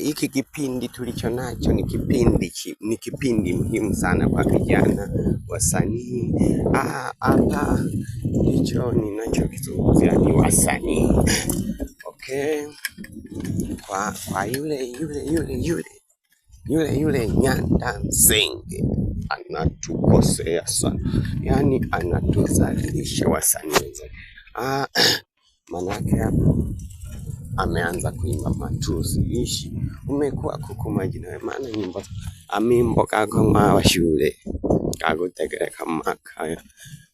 Hiki kipindi tulicho nacho ni kipindi muhimu sana kwa vijana wasanii. Hapa ndicho ninachokizungumzia ni wasanii. Okay, kwa yule Nyanda Msenge anatukosea sana, yaani anatuzalisha wasanii wenzetu. Manake hapo ameanza kuimba matusi ishi umekuwa kuku maji nawe maana nyimbo amimbo kako mwa shule kagutegereka makaya,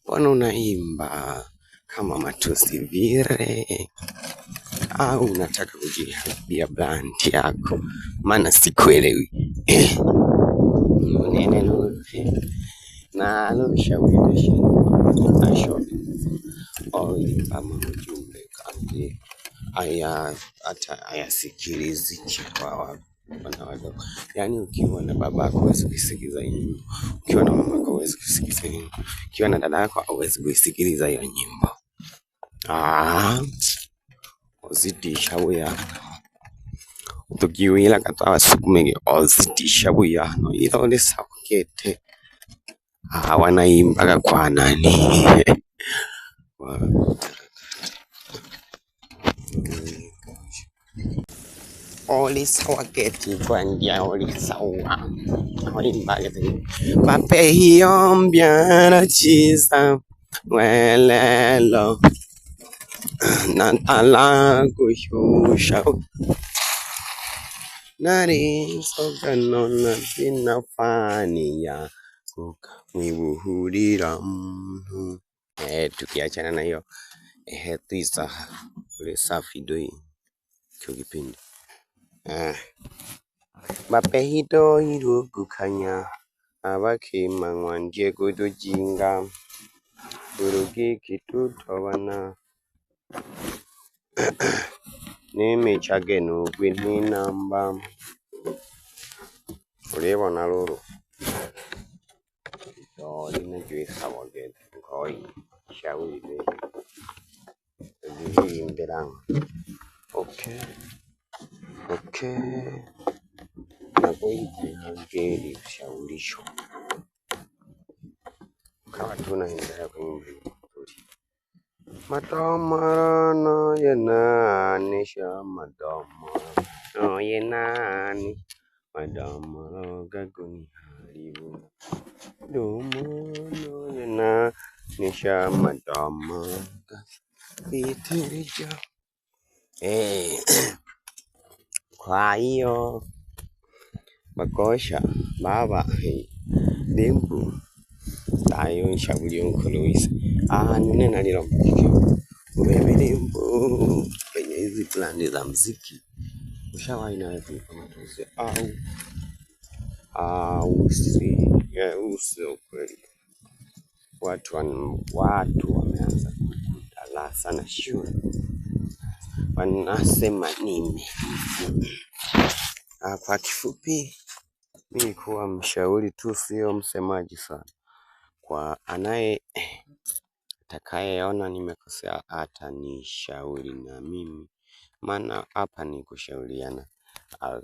mbona unaimba kama matusi vile au unataka kujiharibia brand yako? Maana sikuelewi. Nene naloshawirisha asho oimba ujumbe kangi aya hata ayasikilizi kwa wana wadogo. Yaani ukiwa na babako huwezi kuisikiliza hiyo nyimbo, ukiwa na mamako huwezi kusikiliza hiyo nyimbo, ukiwa na dada yako huwezi kuisikiliza hiyo nyimbo. Ah, ozidisha buyano tukiwila katwabasukumege ozidisha buyano ilo lisakukete. Ah, wanaimbaga kwa nani? Olisawaketi kwandia olisawa olimbaga bape hiyo mbyara chiza welelo natala kushusha nari sogano na tinafania kukamwibuhurira mnu. Tukiachana na hiyo tisa ule safi doi kyo kipindi mapehito ilugukanya abakīma ng'wandye kūtūjinga ūlū gīkī tūtobana nīmichage nūkwinha īnamba. Ūlībona lūlū īlo olīnalyo sawa gete ūkoyi shauri tūjīwimbīla. Okay, okay, nakwīnhe hangī īlishaulisho kawa tunaendelea kwenye wimbo mzuri. Matomara yenanisha madomoro no yenani madomoro gaguniharibu domono yenanisha madomoro gabitirija. Eh, kwa hiyo makosha baba limbu tayo nshauri unkulu wise nene nalilomba kike wewe limbu kwenye hizi plani za mziki ushawahi nawe kuipa matusi au au si sio kweli? Watu wameanza kukudalasa na shule wanasema nini? Kwa kifupi mi kuwa mshauri tu, sio msemaji sana. Kwa anaye atakayeona nimekosea atanishauri na mimi, maana hapa ni kushauriana.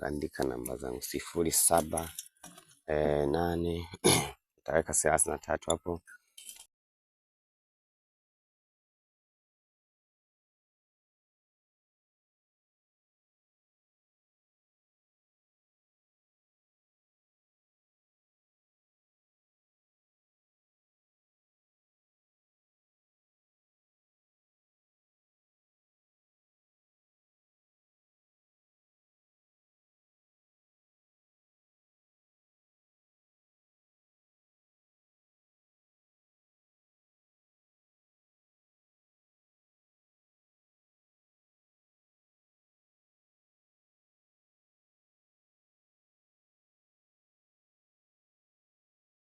Andika namba zangu 07 8 taweka 33 hapo.